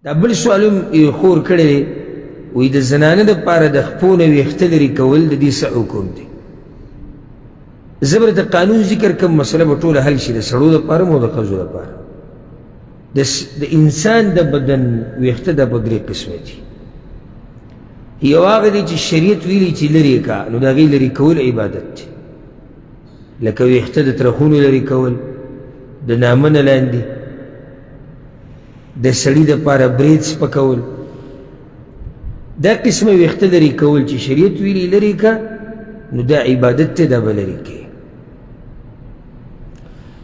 دا بل سوال هم یو خور کړی دی، وایي د زنانه دپاره د خپو نه ویښته لرې کول د دې څه حکم دی؟ زه به درته قانون ذکر کوم، مسله به ټوله حل شي، د سړو دپاره هم او د ښځو دپاره. د انسان د بدن ویښته دا په درې قسمه دي. یو هغه دی چې شریعت ویلي چې لرې کا، نو د هغې لرې کول عبادت دی، لکه ویښته د ترخونو لرې کول، د نامه نه لاندې د سړي دپاره برید سپکول، دا قسمه ویښته لرې کول چې شریعت ویلي لرې که، نو دا عبادت دی، دا به لرې کوي.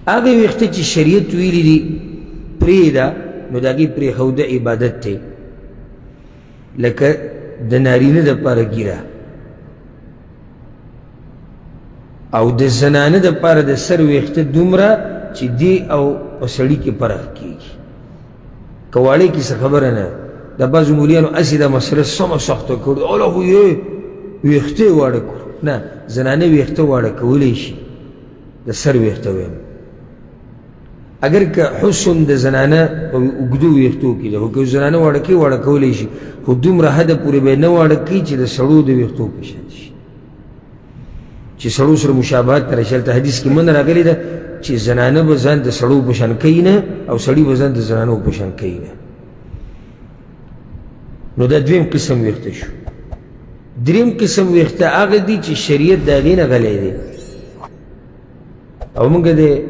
هغه ویښته چې شریعت ویلي دي پرېږده، نو د هغې پرېښوده عبادت دی، لکه د نارینه دپاره ږیره او د زنانه دپاره د سر ویښته دومره چې دی او په سړي کې فرق کېږي. که واړې کې څه خبره نه، د بعضو مولیانو هسې دا مسله سمه سخته کړې، هله خو یې ویښته یې واړه کړو. نه، زنانه ویښته واړه کولی شي، د سر ویښته وایم. اگر که حسن د زنانه په اوږدو ویښتو کې ده، خو که زنانه واړه کوي واړه کولی شي، خو دومره حده پورې به یې نه واړه کوي چې د سړو د ویښتو په شان شي، چې سړو سره مشابهت نه راشي. هلته حدیث کې منع راغلې ده چې زنانه به ځان د سړو په شان کوي نه، او سړي به ځان د زنانو په شان کوي نه. نو دا دویم قسم ویښته شو. دریم قسم ویښته هغه دي چې شریعت د هغې نه غلی دی، او موږ د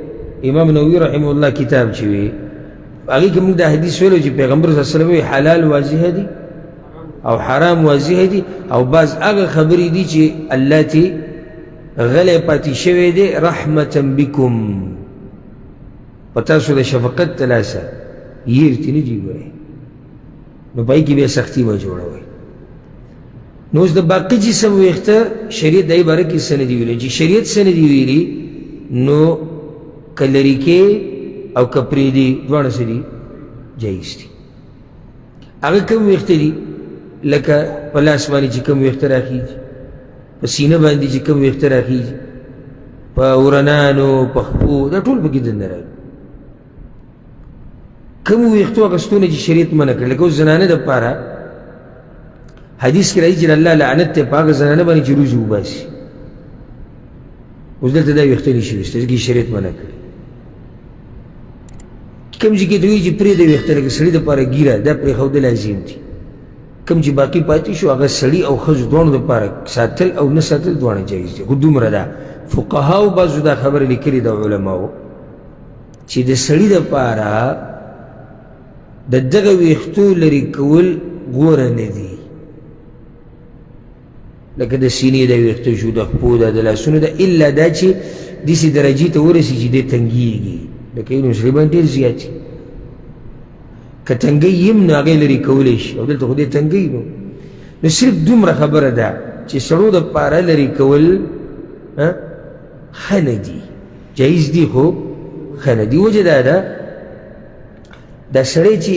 امام نووي رحمه الله کتاب چې وي هغې کې موږ دا حدیث ویلو چې پیغمبر صلی الله علیه وسلم وایي حلال واضح دي او حرام واضح دي، او بعض هغه خبرې دي چې الله تې غلی پاتې شوی دی رحمتا بکم، په تاسو د شفقت د لاسه یې ترې نه دي ګورئ، نو په هغې کې بیا سختي مه جوړوئ. نو اوس د باقي جسم ویښته شریعت د دې باره کې څه نه دي ویلي، چې شریعت څه نه دي ویلي نو که لرې کې او که پرېږدي دواړه څه دي؟ جایز دي. هغه کوم ویښته دي؟ لکه په لاس باندې چې کوم ویښته راخیږي، په سینه باندې چې کوم ویښته راخیږي، په ورنانو، په خپو، دا ټول پکې دننه راځي. کوم ویښتو اخیستونه چې شریعت منع کړل، لکه اوس زنانه دپاره حدیث کې راځي چې د الله لعنت دی په هغه زنانه باندې چې روژې وباسي. اوس دلته دا ویښته نه شي ویستی ځکه شریعت منع کړی. کوم چې کې ته وایي چې پرېږده ویښته، لکه سړي دپاره ږیره، دا پرېښودل لازم دي. کوم چې باقي پاتې شو هغه سړي او ښځو دواړو دپاره ساتل او نه ساتل دواړه جایز دي. خو دومره ده فقهاو بعضو دا خبره لیکلې ده علماو چې د سړي دپاره د دغه ویښتو لرې کول غوره نه دي، لکه د سینې د ویښته شو، د خپو ده، د لاسونو ده، الا دا چې داسې درجې ته ورسي چې دی تنګېږي، لکه یو سړي باندې ډېر زیات شي، که تنګی یم نو هغې لرې کولی شي، او دلته خو دی تنګی نو صرف دومره خبره ده چې سړو دپاره لرې کول ښه نه دي، جایز دي خو ښه نه دي. وجه دا ده دا سړی چې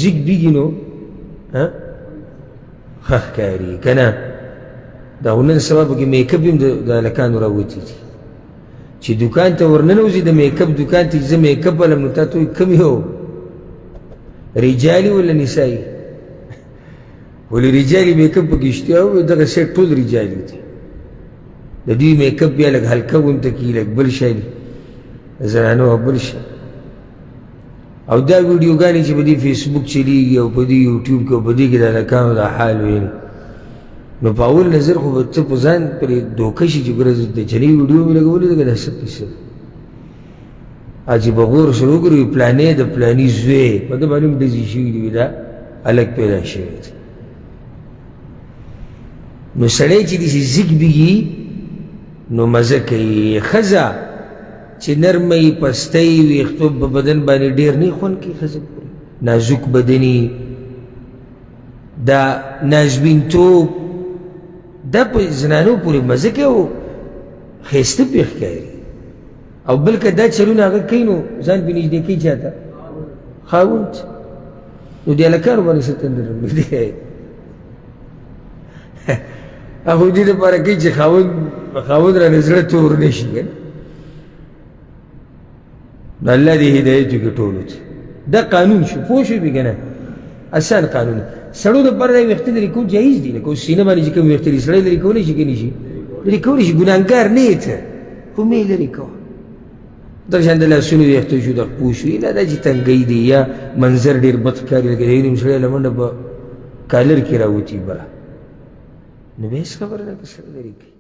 زیږ بیږي نو ښه ښکاري که نه؟ دا خو نن سبا پکې میکپ هم د هلکانو راوتي دي چې دوکان ته ورننوځي، د میکپ دوکان ته چې زه میکپ ولم، نو تا ته وایي کوم یو رجالي ولا نسایي؟ ولې رجالي میکپ پکې شته او دغه سیټ ټول رجالي دي. د دوی میکپ بیا لږ هلکه غونته کېږي، لږ بل شی دي، زنانو بل شی. او دا ویډیوګانې چې په دې فیسبوک چلیږي او په دې یوټیوب کې او په دې کې د هلکانو دا حال ویني، نو په اول نظر خو به ته په ځان پرې دوکه شي چې ګوره د جنۍ ویډیو مې لګولې ده که دا څه قصه ده؟ چې په غور سره وګوري پلانې د پلاني زوی په ده باندې هم ډزې شوي دي، دا هلک پیدا شوی دی. نو سړی چې داسې زیږ بیږي نو مزه کوي. ښځه چې نرمه وي، پسته وي، ویښتوب په بدن باندې ډېر نه خوند کوي، ښځه پورې نازک بدني، دا نازبینتوب دا په زنانو پورې مزه کوي او ښایسته پرې ښکاري. او بل که دا چلونه هغه کوي نو ځان پرې نږدې کوي چا ته؟ خاوند. نو د هلکانو باندې څه تندر دی؟ هغه دې لپاره کوي چې خاوند رانه زړه تور نه شي که نه. نو الله دې هدایت وکړي ټولو ته. دا قانون شو، پوه شوې پرې که نه؟ اسان قانون. سړو دپاره دا ویښته لرې کول جایز دي، لکه اوس سینه باندې چې کوم ویښته دي، سړی لرې کولی شي که نه شي؟ لرې کولی شي، ګناهګار نه یې ته، خو مې لرې کوه. دغه شان د لاسونو ویښته شو، د خپو شو، نه دا چې تنګۍ دی یا منظر ډېر بد ښکاري، لکه د یو نیم سړی له منډه په کالر کې راوتي بره، نو بیا هېڅ خبره نه که سړی لرې کوي.